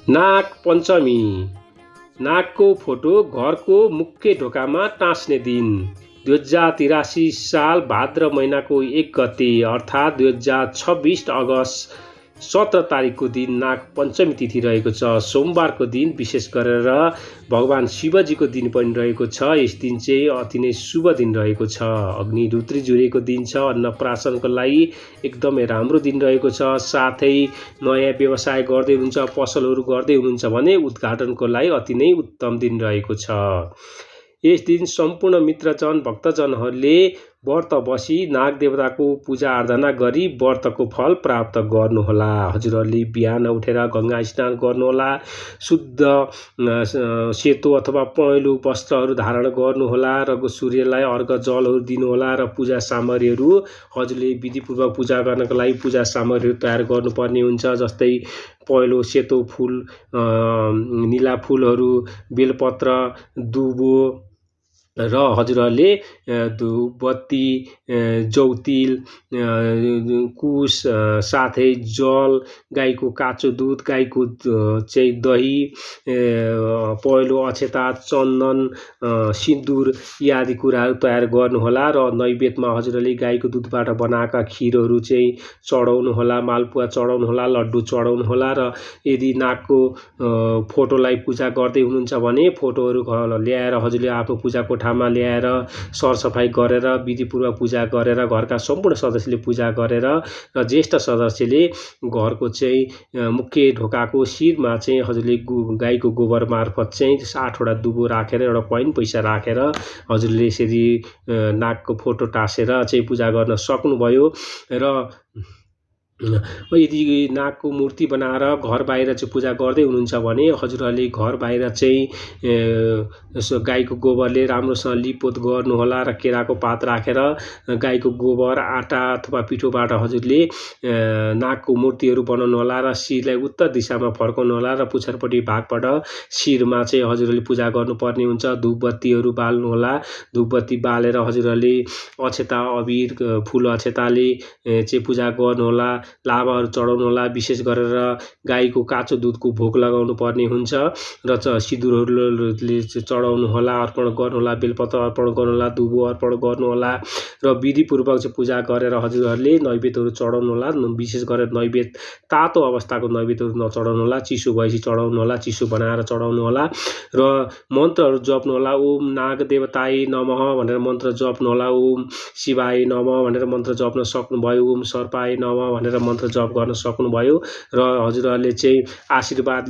नाग पञ्चमी। नागको फोटो घरको मुख्य ढोकामा टाँस्ने दिन 2083 साल भाद्र महिनाको 1 गते अर्थात् 2026 अगस्त 17 तारिकको दिन नाग पञ्चमी तिथि रहेको छ। सोमबारको दिन विशेष गरेर भगवान शिवजीको दिन पनि रहेको छ। यस दिन चाहिँ अति नै शुभ दिन रहेको छ। अग्नि रुद्री जुरेको दिन छ। अन्नप्राशनको लागि एकदमै राम्रो दिन रहेको छ। साथै नयाँ व्यवसाय गर्दै हुनुहुन्छ, पसलहरू गर्दै हुनुहुन्छ भने उद्घाटनको लागि अति नै उत्तम दिन रहेको छ। यस दिन सम्पूर्ण मित्रजन भक्तजनहरूले व्रत बसी नाग देवताको पूजा आराधना गरी व्रतको फल प्राप्त गर्नुहोला। हजुरहरूले बिहान उठेर गंगा स्नान गर्नुहोला। शुद्ध सेतो अथवा पहेँलो वस्त्रहरू धारण गर्नुहोला र सूर्यलाई अर्घ जलहरू दिनुहोला र पूजा सामग्रीहरू हजुरले विधिपूर्वक पूजा गर्नको लागि पूजा सामग्रीहरू तयार गर्नुपर्ने हुन्छ। जस्तै पहेँलो सेतो फूल, नीला फूलहरू, बेलपत्र, दुबो र हजुरहरूले धुपबत्ती, जौतिल, कुश, साथै जल, गाईको काँचो दुध, गाईको चाहिँ दही, पहेँलो अक्षता, चन्दन, सिन्दुर आदि कुराहरू तयार गर्नुहोला र नैवेद्यमा हजुरहरूले गाईको दुधबाट बनाएका खिरहरू चाहिँ चढाउनुहोला, मालपुवा चढाउनुहोला, लड्डु चढाउनुहोला र यदि नागको फोटोलाई पूजा गर्दै हुनुहुन्छ भने फोटोहरू ल्याएर हजुरले आफ्नो पूजा कोठामा ल्याएर सरसफाइ गरेर विधिपूर्वक पूजा गरेर घरका सम्पूर्ण सदस्यले पूजा गरेर र ज्येष्ठ सदस्यले घरको चाहिँ मुख्य ढोकाको शिरमा चाहिँ हजुरले गाईको गोबर मार्फत चाहिँ 8वटा दुबो राखेर एउटा कोइन पैसा राखेर हजुरले यसरी नागको फोटो टाँसेर चाहिँ पूजा गर्न सक्नुभयो। र यदि नागको मूर्ति बनाएर घर बाहिर चाहिँ पूजा गर्दै हुनुहुन्छ भने हजुरहरूले घर बाहिर चाहिँ गाईको गोबरले राम्रोसँग लिपोत गर्नुहोला र केराको पात राखेर गाईको गोबर, आटा अथवा पिठोबाट हजुरले नागको मूर्तिहरू बनाउनु होला र शिरलाई उत्तर दिशामा फर्काउनु होला र पुच्छरपट्टि भागबाट शिरमा चाहिँ हजुरहरूले पूजा गर्नुपर्ने हुन्छ। धुपबत्तीहरू बाल्नु होला। धुपबत्ती बालेर हजुरहरूले अक्षता, अबिर, फूल अक्षताले चाहिँ पूजा गर्नुहोला। लाभाहरू चढाउनु होला। विशेष गरेर गाईको काँचो दुधको भोग लगाउनु पर्ने हुन्छ र सिन्दुरहरूले चढाउनु होला, अर्पण गर्नुहोला, बेलपत्र अर्पण गर्नुहोला, दुबो अर्पण गर्नुहोला र विधिपूर्वक चाहिँ पूजा गरेर हजुरहरूले नैवेद्यहरू चढाउनु होला। विशेष गरेर नैवेद्य तातो अवस्थाको नैवेद्यहरू नचढाउनु होला, चिसो भएपछि चढाउनु होला, चिसो बनाएर चढाउनु होला र मन्त्रहरू जप्नु होला। ओम नाग देवताय नमः भनेर मन्त्र जप्नु होला। ओम शिवाय नमः भनेर मन्त्र जप्न सक्नुभयो। ओम सर्पाय नमः भनेर मन्त्र जप गर्न सक्नुभयो र हजुरहरूले चाहिँ आशीर्वाद